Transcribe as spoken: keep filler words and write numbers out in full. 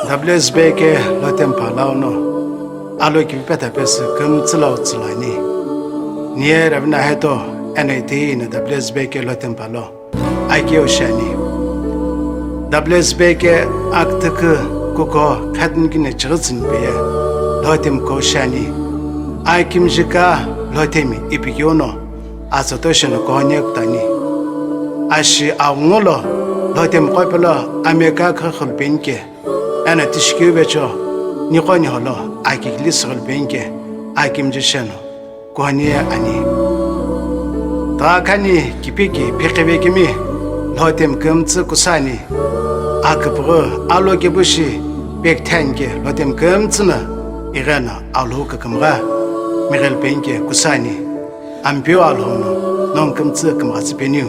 W S B A ke Lhotemi pha launo, alo kivi petha pesü kümtsü lo tsülu ani. Niye Ravina Heto eno itehi no W S B A ke Lhotemi pha lo akeu shiani. W S B A ke aküthükü kuko khatini kini chighi tsüni peye Lhotemi ko shiani. Akimjika Lhotemi ipi keu no atsa to shino kohonye kutani. Ashi aghungu lo Lhotemi qo pelo ameka khakhu lupeni ke, eno tishikeu vecho niqo niho lo akikili sighi lupeni ke akimji shino kohonye ani. Tha khani kipiki phiqhive kimi Lhotemi kümtsü kusa ani. Aküpüghü alo kepu shi pekithani ke Lhotemi kümtsü no igheno Alhou kükümgha mighelpeni ke kusa ani. Ampeu Alhou no nongu kümtsü kümghatsü peniu.